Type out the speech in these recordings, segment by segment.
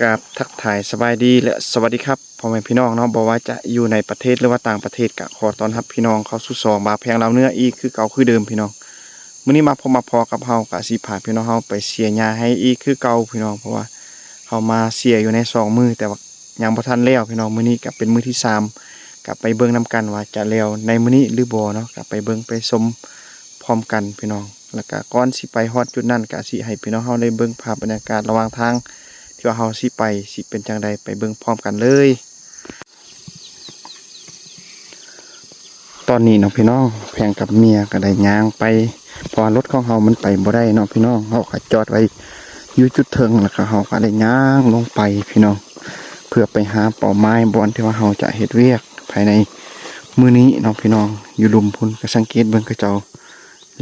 ກາບທັກທາຍສະບາຍດີ ແລະ ສະຫວັດດີຄັບ ພໍ່ແມ່ພີ່ນ້ອງເນາະ, ບໍ່ວ່າຈະຢູ່ໃນປະເທດ ຫຼືວ່າຕ່າງປະເທດ ກະຂໍຕ້ອນຮັບພີ່ນ້ອງເຂົ້າສູ່ຊ່ອງບ່າວແພງລາວເໜືອອີກຄືເກົ່າຄືເດີມພີ່ນ້ອງ. ມື້ນີ້ມາພົບມາພໍ້ກັບເຮົາ ກະຊິພາພີ່ນ້ອງເຮົາໄປເສຍຫຍ້າໃຫ້ອີກຄືເກົ່າພີ່ນ້ອງ, ເພາະວ່າເຮົາມາເສຍຢູ່ໃນສອງມື້ ແຕ່ວ່າຍັງບໍ່ທັນແລ້ວພີ່ນ້ອງ. ມື້ນີ້ກະເປັນມື້ທີສາມ ກະໄປເບິ່ງນຳກັນວ່າຈະແລ້ວໃນມື້ນີ້ຫຼືບໍ່ເນາະ, ກະໄປເບິ່ງໄປຊົມ ພ້ອມກັນພີ່ນ້ອງ. ແລ້ວກະກ່ອນຊິໄປຮອດຈຸດນັ້ນ ກະຊິໃຫ້ພີ່ນ້ອງເຮົາໄດ້ເບິ່ງພາບບັນຍາກາດລະຫວ່າງທາງທີ່ວ່າເຮົາຊິໄປ ຊິເປັນຈັ່ງໃດ ໄປເບິ່ງພ້ອມກັນເລີຍ. ຕອນນີ້ເນາະພີ່ນ້ອງ ແພງກັບເມຍກະໄດ້ຍ່າງໄປ ເພາະວ່າລົດຂອງເຮົາມັນໄປບໍ່ໄດ້ເນາະພີ່ນ້ອງ, ເຮົາກະຈອດໄວ້ຢູ່ຈຸດເທິງ ແລ້ວກະເຮົາກະໄດ້ຍ່າງລົງໄປພີ່ນ້ອງ ເພື່ອໄປຫາເປົ້າໝາຍບ່ອນທີ່ວ່າເຮົາຈະເຮັດວຽກພາຍໃນມື້ນີ້ເນາະພີ່ນ້ອງ. ຢູ່ລຸ່ມພຸ້ນກະສັງເກດເບິ່ງເຂົາເຈົ້າ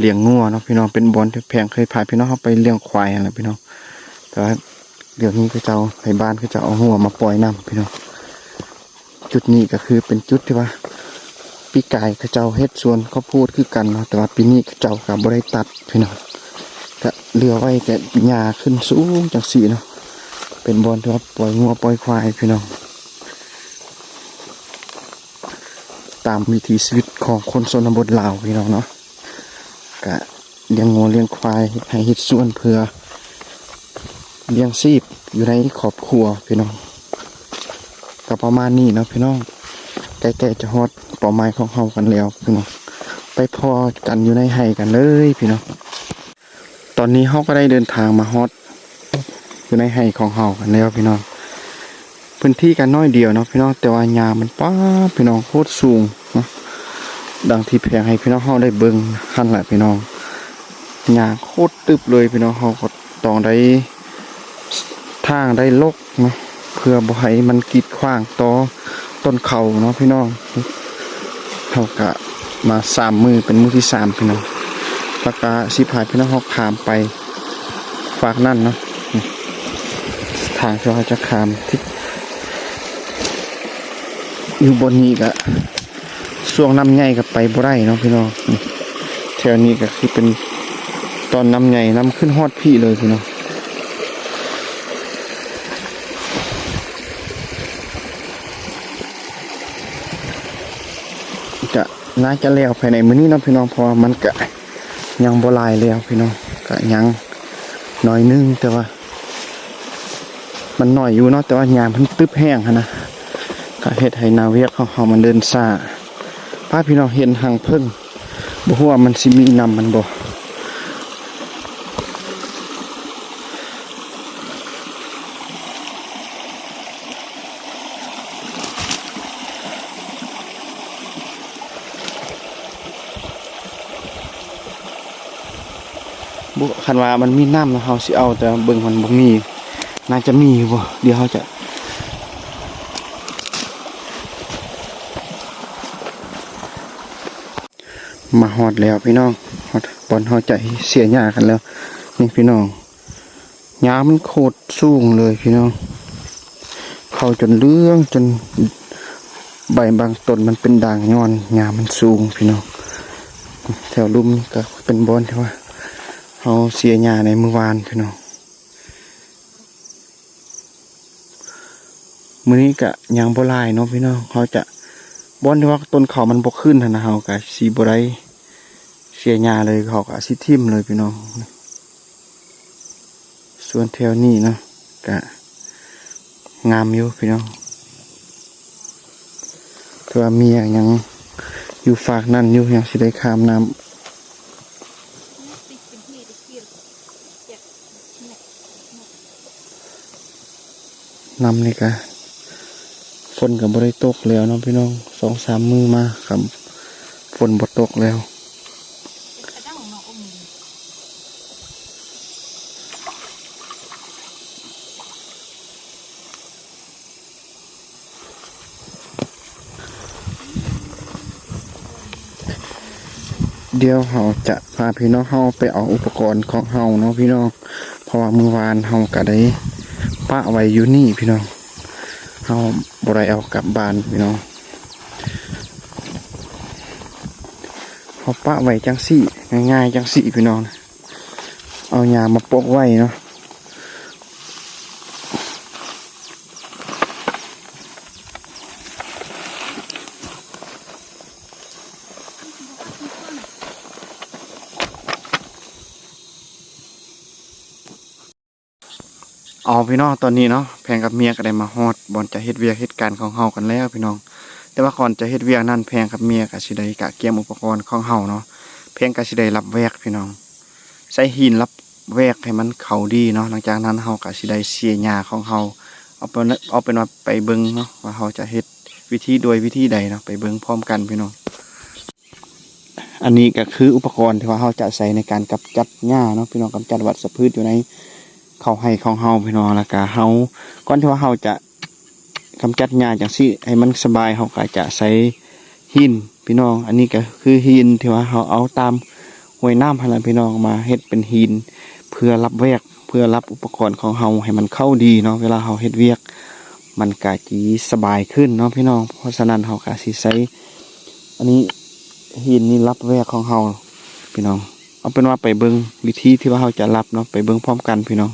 ລ້ຽງງົວເນາະພີ່ນ້ອງ, ເປັນບ່ອນທີ່ແພງເຄີຍພາພີ່ນ້ອງເຮົາໄປລ້ຽງຄວາຍຫັ້ນແຫຼະພີ່ນ້ອງ. ແຕ່ວ່າດຽວນີ້ເຂົາເຈົ້າ ໄທບ້ານເຂົາເຈົ້າເອົາງົວມາປ່ອຍນຳພີ່ນ້ອງ. ຈຸດນີ້ກະຄືເປັນຈຸດທີ່ວ່າປີກາຍເຂົາເຈົ້າເຮັດສວນເຂົ້າໂພດຄືກັນເນາະ, ແຕ່ວ່າປີນີ້ເຂົາເຈົ້າກະບໍ່ໄດ້ຕັດພີ່ນ້ອງ, ກະເຫຼືອໄວ້ແຕ່ຫຍ້າຂຶ້ນສູງຈັ່ງຊີ້ເນາະ. ເປັນບ່ອນທີ່ວ່າປ່ອຍງົວປ່ອຍຄວາຍພີ່ນ້ອງ. ຕາມວິຖີຊີວິດຂອງຄົນຊົນນະບົດລາວພີ່ນ້ອງເນາະ, ກະລ້ຽງງົວລ້ຽງຄວາຍ ເຮັດໄຮ່ເຮັດສວນເພື່ອລ້ຽງຊີບຢູ່ໃນຄອບຄົວພີ່ນ້ອງ. ກະປະມານນີ້ເນາະພີ່ນ້ອງ, ໃກ້ໆຈະຮອດເປົ້າໝາຍຂອງເຮົາກັນແລ້ວພີ່ນ້ອງ, ໄປພໍ້ກັນຢູ່ໃນໄຮ່ກັນເລີຍພີ່ນ້ອງ. ຕອນນີ້ເຮົາກະໄດ້ເດີນທາງມາຮອດຢູ່ໃນໄຮ່ຂອງເຮົາກັນແລ້ວພີ່ນ້ອງ. ພື້ນທີ່ກະໜ້ອຍດຽວເນາະພີ່ນ້ອງ, ແຕ່ວ່າຫຍ້າມັນ ປາດ ພີ່ນ້ອງ ໂຄດສູງເນາະ, ດັ່ງທີ່ແພງໃຫ້ພີ່ນ້ອງເຮົາໄດ້ເບິ່ງຫັ້ນແຫຼະພີ່ນ້ອງ. ຫຍ້າໂຄດຕຶບເລີຍພີ່ນ້ອງ, ເຮົາກະຕ້ອງໄດ້ ຖາງໄດ້ລົກເນາະ ເພື່ອບໍ່ໃຫ້ມັນກີດຂວາງຕໍ່ຕົ້ນເຂົ້າເນາະພີ່ນ້ອງ. ເຮົາກະມາສາມມື້ ເປັນມື້ທີສາມພີ່ນ້ອງ, ແລ້ວກະຊິພາພີ່ນ້ອງເຮົາຂ້າມໄປຟາກນັ້ນເນາະ. ທາງທີ່ເຮົາຈະຂ້າມ ທີ່ຢູ່ບ່ອນນີ້ກະ ຊ່ວງນ້ຳໃຫຍ່ກະໄປບໍ່ໄດ້ເນາະພີ່ນ້ອງ. ແຖວນີ້ກະຄືເປັນຕອນນ້ຳໃຫຍ່ ນ້ຳຂຶ້ນຮອດພີ້ເລີຍພີ່ນ້ອງ. ກະໜ້າຈະແລ້ວພາຍໃນມື້ນີ້ເນາະພີ່ນ້ອງ, ເພາະວ່າມັນກະຍັງບໍ່ຫຼາຍແລ້ວພີ່ນ້ອງ, ກະຍັງໜ້ອຍໜຶ່ງ ແຕ່ວ່າ ມັນໜ້ອຍຢູ່ເນາະ, ແຕ່ວ່າຫຍ້າມັນຕຶບແຮງຫັ້ນນະ, ກະເຮັດໃຫ້ໜ້າວຽກຂອງເຮົາມັນເດີນຊ້າ. ພາພີ່ນ້ອງເຫັນຮັງເຜິ້ງ, ບໍ່ຮູ້ວ່າມັນຊິມີນຳມັນບໍ່. ບໍ່ ຄັນວ່າມັນມີນ້ຳ ເຮົາຊິເອົາ, ແຕ່ເບິ່ງມັນບໍ່ມີ, ໜ້າຈະມີຢູ່ບໍ່? ດຽວເຮົາຈະ ມາຮອດແລ້ວພີ່ນ້ອງ, ຮອດບ່ອນເຮົາຈະເສຍຫຍ້າກັນແລ້ວ. ນີ້ພີ່ນ້ອງ, ຫຍ້າມັນໂຄດສູງເລີຍພີ່ນ້ອງ, ເຂົ້າຈົນເຫຼືອງ ຈົນໃບບາງຕົ້ນມັນເປັນດ່າງ ຍ້ອນຫຍ້າມັນສູງພີ່ນ້ອງ. ແຖວລຸ່ມນີ້ກະເປັນບ່ອນທີ່ວ່າເຮົາເສຍຫຍ້າໃນມື້ວານພີ່ນ້ອງ. ມື້ນີ້ກະຍັງບໍ່ຫຼາຍເນາະພີ່ນ້ອງ, ເຮົາຈະ ບ່ອນທີ່ວ່າຕົ້ນເຂົ້າມັນບໍ່ຂຶ້ນຫັ້ນນະ, ເຮົາກະຊິບໍ່ໄດ້ເສຍຫຍ້າເລີຍ, ເຮົາກະຊິຖິ້ມເລີຍພີ່ນ້ອງ. ສ່ວນແຖວນີ້ເນາະ ກະງາມຢູ່ພີ່ນ້ອງ, ແຕ່ວ່າເມຍຍັງຢູ່ຟາກນັ້ນຢູ່, ຍັງຊິໄດ້ຂ້າມນ້ຳ. ນ້ຳນີ້ກະ ຝົນກະບໍ່ໄດ້ຕົກແລ້ວເນາະພີ່ນ້ອງ, ສອງສາມມື້ມາ ຄຳຝົນບໍ່ຕົກແລ້ວ. ດຽວເຮົາຈະພາພີ່ນ້ອງເຮົາໄປເອົາອຸປະກອນຂອງເຮົາເນາະພີ່ນ້ອງ, ເພາະວ່າມື້ວານເຮົາກະໄດ້ປະໄວ້ຢູ່ນີ້ພີ່ນ້ອງ, ເຮົາບໍ່ໄດ້ເອົາກັບບ້ານພີ່ນ້ອງ. ເຮົາປະໄວ້ຈັ່ງຊີ້ ງ່າຍໆ ຈັ່ງຊີ້ພີ່ນ້ອງ, ເອົາຫຍ້າມາປົກໄວ້ເນາະ. ເອົາ ພີ່ນ້ອງ ຕອນນີ້ເນາະ ແພງກັບເມຍກໍໄດ້ມາຮອດບ່ອນຈະເຮັດວຽກເຮັດການຂອງເຮົາກັນແລ້ວ ພີ່ນ້ອງ. ແຕ່ວ່າກ່ອນຈະເຮັດວຽກນັ້ນ ແພງກັບເມຍກໍຊິໄດ້ກະກຽມອຸປະກອນຂອງເຮົາເນາະ. ແພງກໍຊິໄດ້ລັບແວກ ພີ່ນ້ອງ ໃສ່ຫີນລັບແວກໃຫ້ມັນເຂົ້າດີເນາະ. ຫຼັງຈາກນັ້ນເຮົາກໍຊິໄດ້ເສຍຫຍ້າຂອງເຮົາ. ເອົາເປັນ ເອົາເປັນວ່າໄປເບິ່ງເນາະ ວ່າເຮົາຈະເຮັດວິທີ ດ້ວຍວິທີໃດເນາະ ໄປເບິ່ງພ້ອມກັນ ພີ່ນ້ອງ. ອັນນີ້ກໍຄືອຸປະກອນທີ່ວ່າເຮົາຈະໃຊ້ໃນການກຳຈັດຫຍ້າເນາະ ພີ່ນ້ອງ, ກຳຈັດວັດຊະພືດຢູ່ໃນເຂົ້າໄຮ່ຂອງເຮົາ ພີ່ນ້ອງ. ແລ້ວກໍເຮົາ ກ່ອນທີ່ວ່າເຮົາຈະກຳຈັດຫຍ້າຈັ່ງຊີ້ໃຫ້ມັນສະບາຍ ເຮົາກໍຈະໃສ່ຫີນ ພີ່ນ້ອງ. ອັນນີ້ກໍຄືຫີນທີ່ວ່າເຮົາເອົາຕາມຫ້ວຍນ້ຳຫັ້ນລະ ພີ່ນ້ອງ ມາເຮັດເປັນຫີນ ເພື່ອລັບແວກ ເພື່ອລັບອຸປະກອນຂອງເຮົາໃຫ້ມັນເຂົ້າດີເນາະ. ເວລາເຮົາເຮັດວຽກ ມັນກະຊິສະບາຍຂຶ້ນເນາະ ພີ່ນ້ອງ. ເພາະສະນັ້ນເຮົາກະຊິໃຊ້ ອັນນີ້ ຫີນນີ້ລັບແວກຂອງເຮົາ ພີ່ນ້ອງ. ເອົາເປັນວ່າໄປເບິ່ງວິທີທີ່ວ່າເຮົາຈະລັບເນາະ ໄປເບິ່ງພ້ອມກັນ ພີ່ນ້ອງ.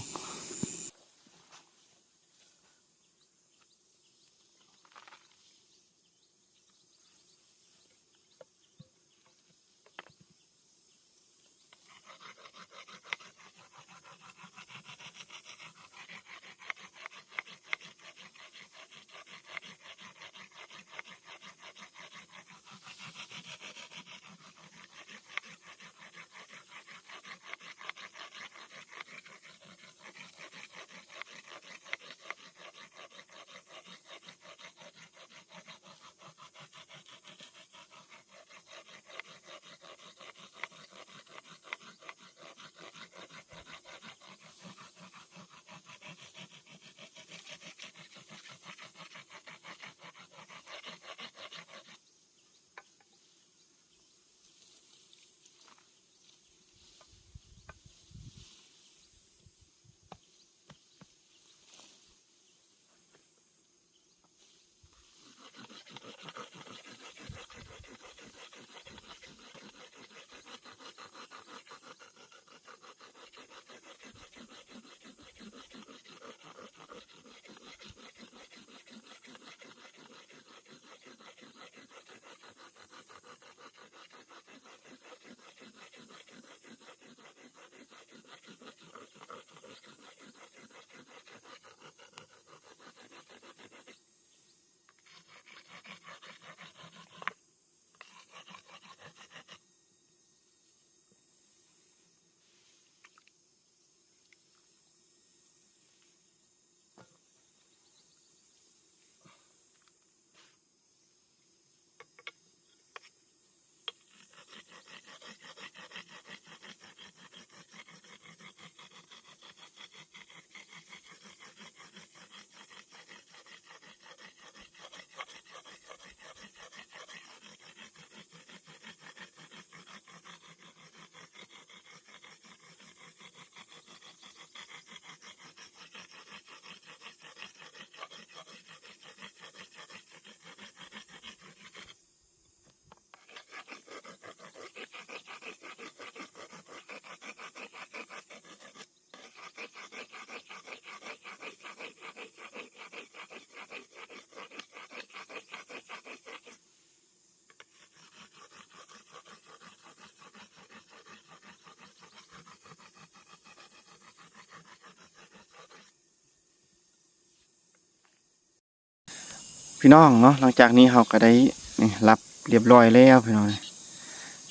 ພີ່ນ້ອງເນາະ, ຫຼັງຈາກນີ້ເຮົາກໍໄດ້ ນີ້ ລັບລຽບລ້ອຍແລ້ວພີ່ນ້ອງ.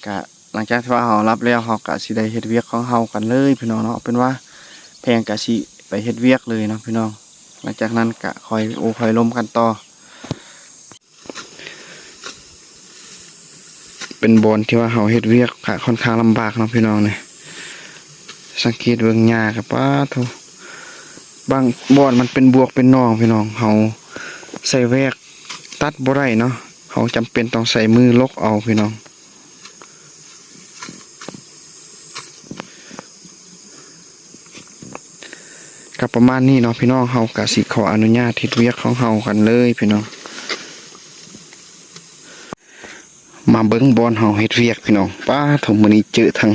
ກະຫຼັງຈາກທີ່ວ່າເຮົາລັບແລ້ວ ເຮົາກະຊິໄດ້ເຮັດວຽກຂອງເຮົາກັນເລີຍພີ່ນ້ອງເນາະ. ເອົາເປັນວ່າແພງກະຊິໄປເຮັດວຽກເລີຍເນາະພີ່ນ້ອງ. ຫຼັງຈາກນັ້ນກະຄ່ອຍໂອ້ຄ່ອຍລົມກັນຕໍ່. ເປັນບ່ອນທີ່ວ່າເຮົາເຮັດວຽກກະຄ່ອນຂ້າງລຳບາກເນາະພີ່ນ້ອງນີ້. ສັງເກດເບິ່ງຫຍ້າກະ ປາດໂທ້ ບາງບ່ອນມັນເປັນບວກເປັນໜອງພີ່ນ້ອງ. ເຮົາໃຊ້ແວກຕັດບໍ່ໄດ້ເນາະ, ເຮົາຈຳເປັນຕ້ອງໃຊ້ມືຫຼົກເອົາພີ່ນ້ອງ. ກໍປະມານນີ້ເນາະພີ່ນ້ອງ, ເຮົາກະຊິຂໍອະນຸຍາດເຮັດວຽກຂອງເຮົາກັນເລີຍພີ່ນ້ອງ. ມາເບິ່ງບ່ອນເຮົາເຮັດວຽກພີ່ນ້ອງ. ປາດໂທ້ ມື້ນີ້ເຈີທັງ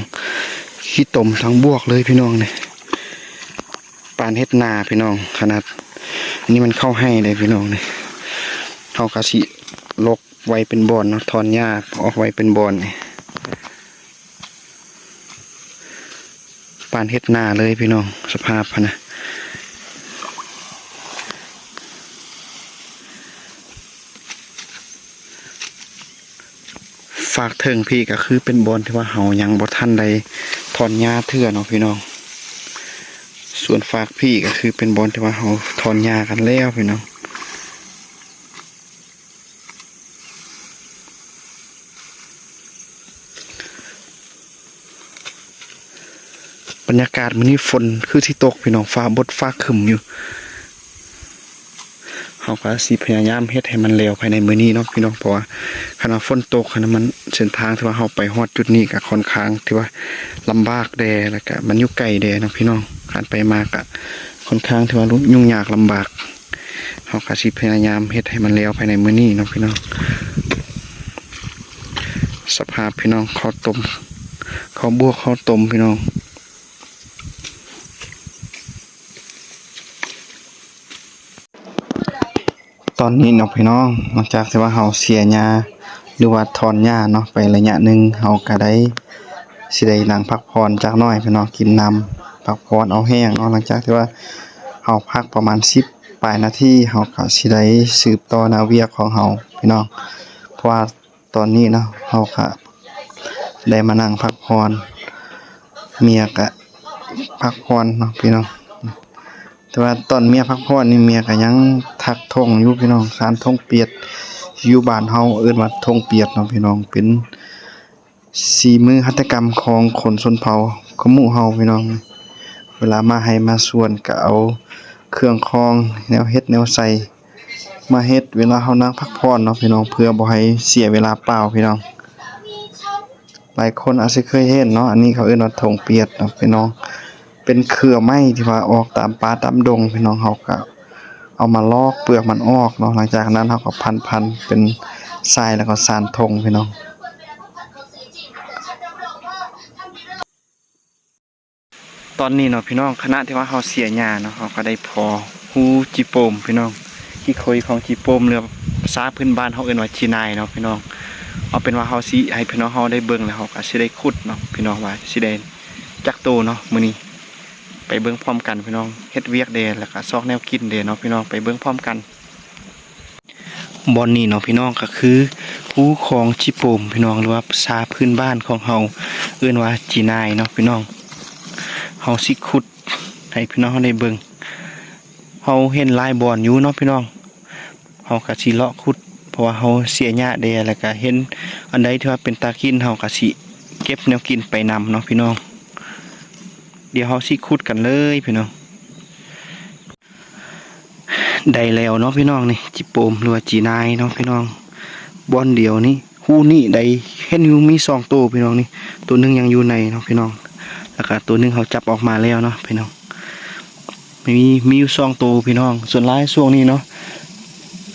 ຂີ້ຕົມທັງບວກເລີຍພີ່ນ້ອງນີ້. ປານເຮັດນາພີ່ນ້ອງ, ຂະໜາດອັນນີ້ມັນເຂົ້າໄຮ່ເດ້ພີ່ນ້ອງນີ້. ເຮົາກະຊິຫຼົກໄວ້ເປັນບ່ອນເນາະ, ຖອນຫຍ້າອອກໄວ້ເປັນບ່ອນນີ້. ປານເຮັດນາເລີຍພີ່ນ້ອງ, ສະພາບຫັ້ນນະ. ປາກເທິງພີ້ກໍຄືເປັນບ່ອນທີ່ວ່າເຮົາຍັງບໍ່ທັນໄດ້ຖອນຫຍ້າເທື່ອເນາະພີ່ນ້ອງ. ສ່ວນຟາກພີ້ກໍຄືເປັນບ່ອນທີ່ວ່າເຮົາຖອນຫຍ້າກັນແລ້ວພີ່ນ້ອງ. ບັນຍາກາດມື້ນີ້ຝົນຄືຊິຕົກພີ່ນ້ອງ, ຟ້າບົດຟ້າຄຶ້ມຢູ່. ເຮົາກໍຊິພະຍາຍາມເຮັດໃຫ້ມັນແລ້ວພາຍໃນມື້ນີ້ເນາະພີ່ນ້ອງ, ເພາະວ່າຄັນວ່າຝົນຕົກຫັ້ນນະ ມັນ ເສັ້ນທາງທີ່ວ່າເຮົາໄປຮອດຈຸດນີ້ກໍຄ່ອນຂ້າງທີ່ວ່າລຳບາກແດ່ ແລ້ວກໍມັນຢູ່ໄກແດ່ເນາະພີ່ນ້ອງ, ການໄປມາກໍຄ່ອນຂ້າງທີ່ວ່າຫຍຸ້ງຍາກລຳບາກ. ເຮົາກໍຊິພະຍາຍາມເຮັດໃຫ້ມັນແລ້ວພາຍໃນມື້ນີ້ເນາະພີ່ນ້ອງ. ສະພາບພີ່ນ້ອງ ເຂົ້າຕົ້ມ ເຂົ້າບວກ ເຂົ້າຕົ້ມພີ່ນ້ອງ. ຕອນນີ້ເນາະພີ່ນ້ອງ, ຫຼັງຈາກທີ່ວ່າເຮົາເສຍຫຍ້າ ຫຼືວ່າຖອນຫຍ້າເນາະໄປໄລຍະໜຶ່ງ, ເຮົາກໍໄດ້ ຊິໄດ້ນັ່ງພັກຜ່ອນຈັກໜ້ອຍພີ່ນ້ອງ, ກິນນ້ຳ ພັກຜ່ອນເອົາແຮງເນາະ. ຫຼັງຈາກທີ່ວ່າເຮົາພັກປະມານສິບປາຍນາທີ, ເຮົາກໍຊິໄດ້ສືບຕໍ່ໜ້າວຽກຂອງເຮົາພີ່ນ້ອງ, ເພາະວ່າ ຕອນນີ້ເນາະ ເຮົາກະໄດ້ມານັ່ງພັກຜ່ອນ, ເມຍກະພັກຜ່ອນເນາະພີ່ນ້ອງ. ແຕ່ວ່າຕອນເມຍພັກຜ່ອນນີ້ ເມຍກະຍັງຖັກຖົງຢູ່ພີ່ນ້ອງ, ສານຖົງປຽດ, ຢູ່ບ້ານເຮົາເອີ້ນວ່າຖົງປຽດເນາະພີ່ນ້ອງ, ເປັນສີມືຫັດຖະກຳຂອງຄົນຊົນເຜົ່າຂະມຸເຮົາພີ່ນ້ອງ. ເວລາມາໄຮ່ມາສວນກະເອົາເຄື່ອງຂອງແນວເຮັດແນວໃສ່ ມາເຮັດເວລາເຮົານັ່ງພັກຜ່ອນເນາະພີ່ນ້ອງ, ເພື່ອບໍ່ໃຫ້ເສຍເວລາເປົ່າພີ່ນ້ອງ. ຫຼາຍຄົນອາດຊິເຄີຍເຫັນເນາະ, ອັນນີ້ເຂົາເອີ້ນວ່າຖົງປຽດເນາະພີ່ນ້ອງ, ເປັນເຄືອໄມ້ທີ່ວ່າອອກຕາມປ່າຕາມດົງພີ່ນ້ອງ. ເຮົາກະເອົາມາລອກເປືອກມັນອອກເນາະ, ຫຼັງຈາກນັ້ນເຮົາກໍພັນໆເປັນຊາຍ ແລ້ວກໍສານຖົງພີ່ນ້ອງ. ຕອນນີ້ເນາະພີ່ນ້ອງ, ຂະນະທີ່ວ່າເຮົາເສຍຫຍ້າເນາະ, ເຮົາກໍໄດ້ພໍຮູ້ຈີ່ໂປ່ມພີ່ນ້ອງ, ຂີ້ໂຄຍຂອງຈີ່ໂປ່ມ ຫຼືວ່າພາສາພື້ນບ້ານເຮົາເອີ້ນວ່າຈີ່ນາຍເນາະພີ່ນ້ອງ. ເອົາເປັນວ່າເຮົາຊິໃຫ້ພີ່ນ້ອງເຮົາໄດ້ເບິ່ງ ແລ້ວເຮົາກໍຊິໄດ້ຂຸດເນາະພີ່ນ້ອງ, ວ່າຊິໄດ້ຈັກໂຕເນາະມື້ນີ້. ໄປເບິ່ງພ້ອມກັນພີ່ນ້ອງ, ເຮັດວຽກແດ່ ແລ້ວກໍຊອກແນວກິນແດ່ເນາະພີ່ນ້ອງ, ໄປເບິ່ງພ້ອມກັນ. ບ່ອນນີ້ເນາະພີ່ນ້ອງ, ກໍຄືຮູຂອງຈີ່ໂປ່ມພີ່ນ້ອງ ຫຼືວ່າພາສາພື້ນບ້ານຂອງເຮົາເອີ້ນວ່າຈີ່ນາຍເນາະພີ່ນ້ອງ. ເຮົາຊິຂຸດໃຫ້ພີ່ນ້ອງເຮົາໄດ້ເບິ່ງ, ເຮົາເຫັນຫຼາຍບ່ອນຢູ່ເນາະພີ່ນ້ອງ, ເຮົາກໍຊິເລາະຂຸດ ເພາະວ່າເຮົາເສຍຫຍ້າແດ່ ແລ້ວກໍເຫັນອັນໃດທີ່ວ່າເປັນຕາກິນ ເຮົາກໍຊິເກັບແນວກິນໄປນຳເນາະພີ່ນ້ອງ. ດຽວເຮົາຊິຂຸດກັນເລີຍພີ່ນ້ອງ. ໄດ້ແລ້ວເນາະພີ່ນ້ອງ, ນີ້ຈີ່ໂປ່ມ ຫຼືວ່າຈີ່ນາຍເນາະພີ່ນ້ອງ, ບ່ອນດຽວນີ້ ຮູນີ້ໄດ້ເຫັນຢູ່ມີສອງໂຕພີ່ນ້ອງ, ນີ້ໂຕໜຶ່ງຍັງຢູ່ໃນເນາະພີ່ນ້ອງ, ແລ້ວກະໂຕໜຶ່ງເຮົາຈັບອອກມາແລ້ວເນາະພີ່ນ້ອງ. ມີ ມີຢູ່ສອງໂຕພີ່ນ້ອງ. ສ່ວນຫຼາຍຊ່ວງນີ້ເນາະ,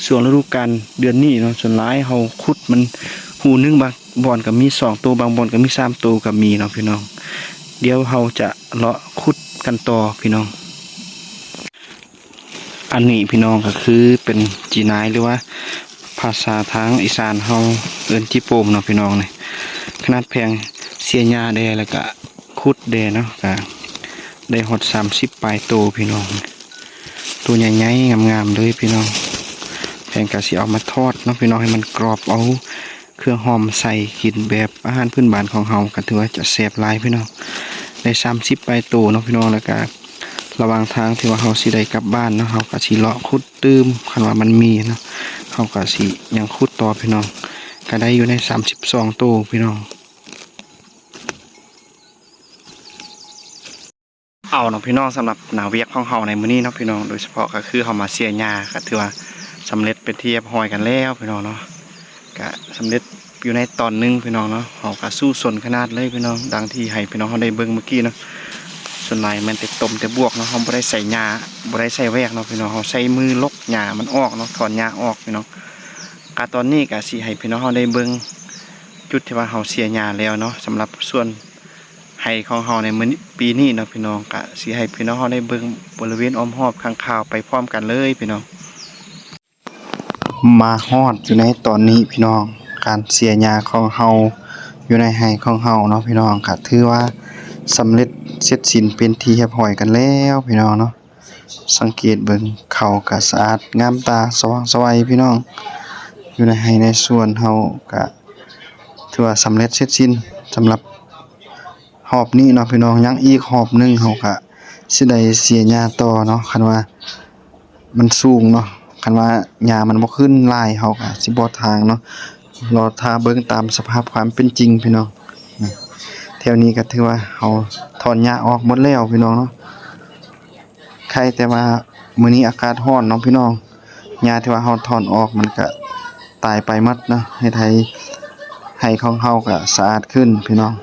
ຊ່ວງລະດູການເດືອນນີ້ເນາະ, ສ່ວນຫຼາຍເຮົາຂຸດມັນຮູໜຶ່ງ, ບາງບ່ອນກໍມີສອງໂຕ, ບາງບ່ອນກໍມີສາມໂຕກໍມີເນາະພີ່ນ້ອງ. ດຽວເຮົາຈະເລາະຂຸດກັນຕໍ່ພີ່ນ້ອງ. ອັນນີ້ພີ່ນ້ອງ ກໍຄືເປັນຈີ່ນາຍ ຫຼືວ່າພາສາທາງອີສານເຮົາເອີ້ນຈີ່ໂປ່ມເນາະພີ່ນ້ອງ. ນີ້ຂະໜາດແພງເສຍຫຍ້າແດ່ ແລ້ວກະຂຸດແດ່ເນາະ, ກະໄດ້ຮອດສາມສິບປາຍໂຕພີ່ນ້ອງ, ໂຕໃຫຍ່ໆງາມໆເລີຍພີ່ນ້ອງ. ແພງກະຊິເອົາມາທອດເນາະພີ່ນ້ອງ ໃຫ້ມັນກອບ, ເອົາເຄື່ອງຫອມໃສ່ກິນແບບອາຫານພື້ນບ້ານຂອງເຮົາ ກໍຖືວ່າຈະແຊບຫຼາຍພີ່ນ້ອງ. ໄດ້ສາມສິບປາຍໂຕເນາະພີ່ນ້ອງ, ແລ້ວກະລະຫວ່າງທາງທີ່ວ່າເຮົາຊິໄດ້ກັບບ້ານເນາະ, ເຮົາກໍຊິເລາະຂຸດຕື່ມ, ຄັນວ່າມັນມີເນາະ ເຮົາກໍຊິຍັງຂຸດຕໍ່ພີ່ນ້ອງ. ກໍໄດ້ຢູ່ໃນສາມສິບສອງໂຕພີ່ນ້ອງ. ເອົາເນາະພີ່ນ້ອງ, ສຳລັບໜ້າວຽກຂອງເຮົາໃນມື້ນີ້ເນາະພີ່ນ້ອງ, ໂດຍສະເພາະກໍຄືເຮົາມາເສຍຫຍ້າ ກໍຖືວ່າສຳເລັດເປັນທີ່ຮຽບຮ້ອຍກັນແລ້ວພີ່ນ້ອງເນາະ, ກະສຳເລັດຢູ່ໃນຕອນໜຶ່ງພີ່ນ້ອງເນາະ. ເຮົາກະສູ້ຊົນຂະໜາດເລີຍພີ່ນ້ອງ, ດັ່ງທີ່ໃຫ້ພີ່ນ້ອງເຮົາໄດ້ເບິ່ງເມື່ອກີ້ເນາະ. ສ່ວນຫຼາຍແມ່ນແຕ່ຕົ້ມແຕ່ບວກເນາະ, ເຮົາບໍ່ໄດ້ໃສ່ຫຍ້າ ບໍ່ໄດ້ໃສ່ແວກເນາະພີ່ນ້ອງ, ເຮົາໃຊ້ມືລົກຫຍ້າມັນອອກເນາະ, ຖອນຫຍ້າອອກພີ່ນ້ອງ. ກະຕອນນີ້ກະຊິໃຫ້ພີ່ນ້ອງເຮົາໄດ້ເບິ່ງຈຸດທີ່ວ່າເຮົາເສຍຫຍ້າແລ້ວເນາະ, ສຳລັບສວນ ໄຮ່ຂອງເຮົາໃນມື້ນີ້ ປີນີ້ເນາະພີ່ນ້ອງ, ກະຊິໃຫ້ພີ່ນ້ອງເຮົາໄດ້ເບິ່ງບໍລິເວນອ້ອມຮອບຂ້າງຄາວໄປພ້ອມກັນເລີຍພີ່ນ້ອງ. ມາຮອດຢູ່ໃນຕອນນີ້ພີ່ນ້ອງ, ການເສຍຫຍ້າຂອງເຮົາຢູ່ໃນໄຮ່ຂອງເຮົາເນາະພີ່ນ້ອງ, ກະຖືວ່າສຳເລັດເສັດສິ້ນເປັນທີ່ຮຽບຮ້ອຍກັນແລ້ວພີ່ນ້ອງເນາະ. ສັງເກດເບິ່ງ ເຂົ້າກະສະອາດງາມຕາ ສະຫວ່າງສະໄຫວພີ່ນ້ອງ. ຢູ່ໃນໄຮ່ໃນສວນເຮົາກະ ຖືວ່າສຳເລັດເສັດສິ້ນສຳລັບຮອບນີ້ເນາະພີ່ນ້ອງ. ຍັງອີກຮອບໜຶ່ງເຮົາກະຊິໄດ້ເສຍຫຍ້າຕໍ່ເນາະ. ຄັນວ່າມັນສູງເນາະ, ຄັນວ່າຫຍ້າມັນບໍ່ຂຶ້ນຫຼາຍ ເຮົາກະຊິບໍ່ຖາງເນາະ. ລໍຖ້າເບິ່ງຕາມສະພາບຄວາມເປັນຈິງພີ່ນ້ອງ. ແຖວນີ້ກະຖືວ່າເຮົາຖອນຫຍ້າອອກໝົດແລ້ວພີ່ນ້ອງເນາະ. ໄຄແຕ່ວ່າມື້ນີ້ອາກາດຮ້ອນເນາະພີ່ນ້ອງ, ຫຍ້າທີ່ວ່າເຮົາຖອນອອກມັນກະຕາຍໄປໝົດເນາະ, ເຮັດໃຫ້ໄຮ່ຂອງເຮົາກະສະອາດຂຶ້ນພີ່ນ້ອງ.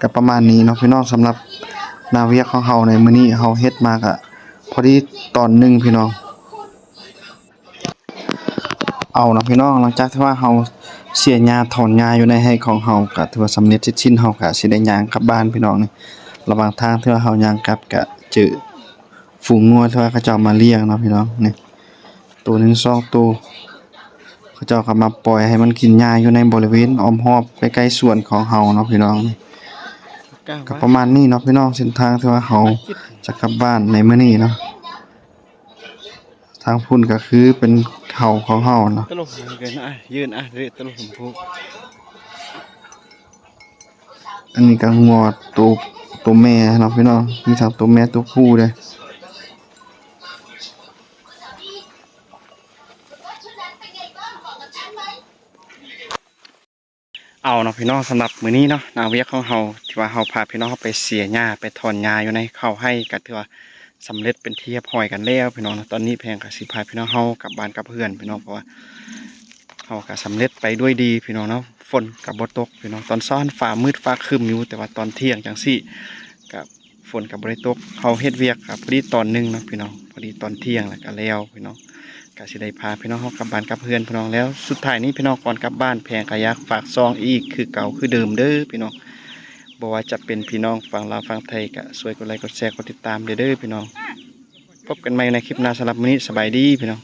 ກະປະມານນີ້ເນາະພີ່ນ້ອງ, ສຳລັບໜ້າວຽກຂອງເຮົາໃນມື້ນີ້ ເຮົາເຮັດມາກະພໍດີຕອນໜຶ່ງພີ່ນ້ອງ. ເອົາເນາະພີ່ນ້ອງ, ຫຼັງຈາກທີ່ວ່າເຮົາເສຍຫຍ້າຖອນຫຍ້າຢູ່ໃນໄຮ່ຂອງເຮົາ ກະຖືວ່າສຳເລັດເສັດສິ້ນ, ເຮົາກະຊິໄດ້ຍ່າງກັບບ້ານພີ່ນ້ອງ. ນີ້ ລະຫວ່າງທາງທີ່ວ່າເຮົາຍ່າງກັບ ກະເຈີຝູງງົວທີ່ວ່າເຂົາເຈົ້າມາລ້ຽງເນາະພີ່ນ້ອງ. ນີ້ ໂຕໜຶ່ງສອງໂຕ ເຂົາເຈົ້າກະມາປ່ອຍໃຫ້ມັນກິນຫຍ້າຢູ່ໃນບໍລິເວນອ້ອມຮອບໃກ້ໆສວນຂອງເຮົາເນາະພີ່ນ້ອງ. ກະປະມານນີ້ເນາະພີ່ນ້ອງ, ເສັ້ນທາງທີ່ວ່າເຮົາຈະກັບບ້ານໃນມື້ນີ້ເນາະ. ທາງພຸ້ນກະຄືເປັນເຂົາຂອງເຮົາເນາະ. ຕະຫຼົກເກີນ ອ່ະ ຢືນ ອ່ະ ເລະຕະຫຼົກ ອັນນີ້ກະງົວໂຕ ໂຕແມ່ເນາະພີ່ນ້ອງ, ມີທັງໂຕແມ່ໂຕຜູ້ເດ້. ເອົາເນາະພີ່ນ້ອງ, ສຳລັບມື້ນີ້ເນາະ ໜ້າວຽກຂອງເຮົາ ທີ່ວ່າເຮົາພາພີ່ນ້ອງເຮົາໄປເສຍຫຍ້າ ໄປຖອນຫຍ້າຢູ່ໃນເຂົ້າໄຮ່ ກະຖືວ່າສຳເລັດເປັນທີ່ຮຽບຮ້ອຍກັນແລ້ວພີ່ນ້ອງເນາະ. ຕອນນີ້ແພງກະຊິພາພີ່ນ້ອງເຮົາກັບບ້ານກັບເຮືອນພີ່ນ້ອງ, ເພາະວ່າເຮົາກະສຳເລັດໄປດ້ວຍດີພີ່ນ້ອງເນາະ. ຝົນກະບໍ່ຕົກພີ່ນ້ອງ, ຕອນເຊົ້າຫັ້ນຟ້າມືດຟ້າຄຶ້ມຢູ່ ແຕ່ວ່າຕອນທ່ຽງຈັ່ງຊີ້ກະ ຝົນກະບໍ່ໄດ້ຕົກ. ເຮົາເຮັດວຽກກະພໍດີຕອນໜຶ່ງເນາະພີ່ນ້ອງ, ພໍດີຕອນທ່ຽງແລ້ວກະແລ້ວພີ່ນ້ອງ. ກະຊິໄດ້ພາພີ່ນ້ອງເຮົາກັບບ້ານກັບເຮືອນພີ່ນ້ອງແລ້ວ. ສຸດທ້າຍນີ້ພີ່ນ້ອງ ກ່ອນກັບບ້ານ ແພງກະຢາກຝາກຊ່ອງອີກຄືເກົ່າຄືເດີມເດີພີ່ນ້ອງ. ບໍ່ວ່າຈະເປັນພີ່ນ້ອງຝັ່ງລາວຝັ່ງໄທ ກະຊ່ວຍກົດໄລກົດແຊ ກົດຕິດຕາມເດີ ເດີພີ່ນ້ອງ. ພົບກັນໃໝ່ໃນຄລິບໜ້າ, ສຳລັບມື້ນີ້ສະບາຍດີພີ່ນ້ອງ.